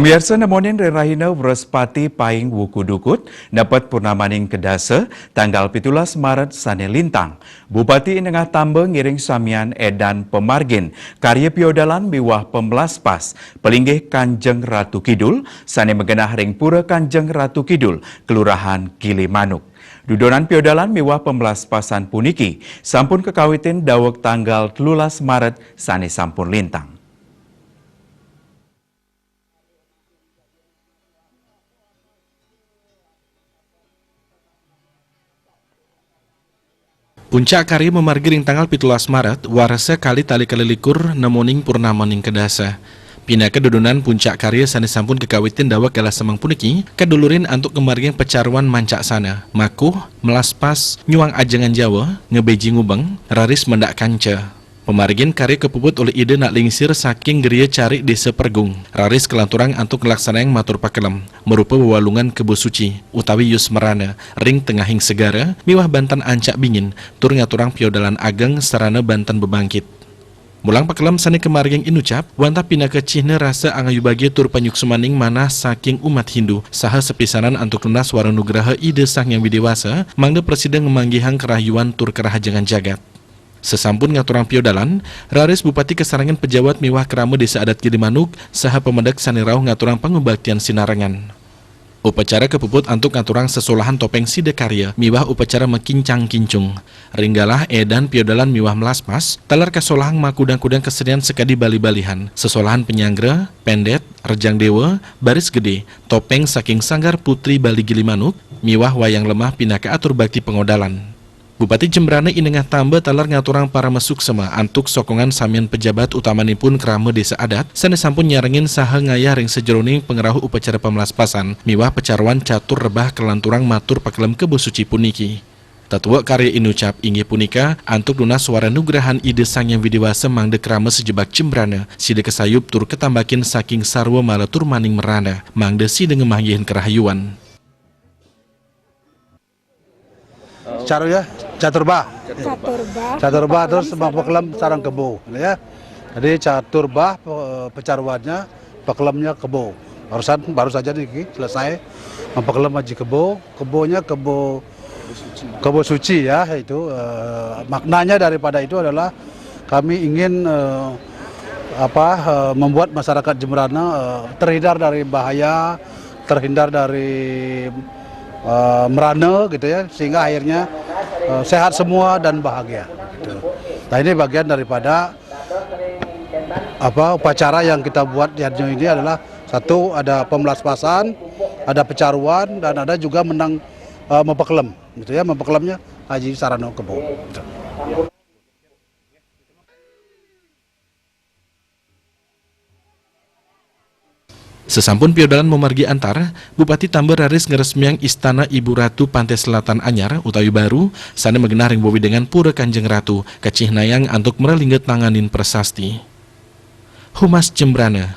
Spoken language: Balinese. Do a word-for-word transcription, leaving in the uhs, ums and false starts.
Pamiarsa, nemonin ring rahina Wrespati paing wuku dukut, nepet purnamaning kedasa, tanggal pitulas Maret sane lintang. Bupati Inengah Tamba ngiring samian edan pamargin karya piodalan miwah pamlaspas palinggih Kanjeng Ratu Kidul sane magenah ring Pura Kanjeng Ratu Kidul, Kelurahan Gilimanuk. Dudonan piodalan miwah pamlaspasan puniki sampun kakawitin daweg tanggal telulas Maret sane sampun lintang. Puncak karya mamargi ring tanggal pitulas Maret, warsa kalih tali kalih likur, nemoning purnamaning kedasa. Pinaka dudonan puncak karya sane sampun kakawitin daweg galah semeng puniki, kadulurin antuk ngamargiang pacaruan mancaksana, makuh, melaspas, nyuang ajengan Jawa, ngebeji ngubeng, raris mendak kanca. Pamargin karya kapuput olih Ida nak lingsir saking griya carik Desa Pergung, raris kalanturang antuk nglaksanayang matur pakelem, marupa wewalungan kebo suci, utawi yus merana, ring tengahing segara, miwah banten ancak bingin, tur ngaturang piodalan ageng sarana banten bebangkit. Mulang pakelem sane kamargiang inucap, wantah pinaka cihna rasa angayu bagia tur panyuksmaning manah saking umat Hindu, saha sapisanan antuk nunas wara nugraha Ida Sang Hyang Widi Wasa, mangda prasida ngamanggihang karahayuan tur karahajengan jagat. Sasampun ngaturang piodalan, raris Bupati kasarengan pejabat miwah krama Desa Adat Gilimanuk saha pamedek sane rauh ngaturang pangubaktian sinarengan. Upacara kapuput antuk ngaturang sesolahan topeng sidakarya miwah upacara makincang-kincung. Ring galah edan piodalan miwah melaspas, taler kasolahang makudang-kudang kesenian sakadi bali-balihan, sesolahan panyanggra, pendet, rejang dewa, baris gede, topeng saking Sanggar Putri Bali Gilimanuk, miwah wayang lemah pinaka atur bakti pangodalan. Bupati Jembrana Inengah Tamba taler ngaturang paramasuksema antuk sokongan samian pejabat, utamanipun krama Desa Adat sane sampun nyarengin saha ngayah ring sajeroning pangrauh upacara pamlaspasan miwah pacaruan catur rebah kalanturang matur pakelem kebo suci puniki. Tetuek karya inucap inggih punika antuk nunas wara nugrahan Ida Sang Hyang Widi Wasa mangda krama sajebag Jembrana sida kasayup tur katambakin saking sarwa mala turmaning merana mangda sida ngamanggihin karahayuan. Caru ya, catur bah. Catur bah. Catur bah terus mapakelem sareng kebo, ya. Jadi catur bah pe-, pecaruannya, pakelemnya kebo. Barusan, baru saja niki selesai mapakelem aji kebo, kebonya kebo, kebo suci ya, itu, eh, maknanya daripada itu adalah kami ingin, eh, apa, eh, membuat masyarakat Jembrana, eh, terhindar dari bahaya, terhindar dari, eh, merana gitu ya, sehingga akhirnya, eh, sehat semua dan bahagia gitu. Nah, ini bagian daripada apa, upacara yang kita buat di Hadjo ini adalah satu, ada pemlaspasan, ada pecaruan, dan ada juga menang, eh, mapakelem gitu ya, mapakelemnya aji sarana kebo gitu. Sasampun piodalan mamargi antar, Bupati Tamba raris ngresmiang Istana Ibu Ratu Pantai Selatan anyar utawi baru, sane magenah ring wewidangan Pura Kanjeng Ratu, kacihnayang antuk mralingga tanganin prasasti. Humas Jembrana,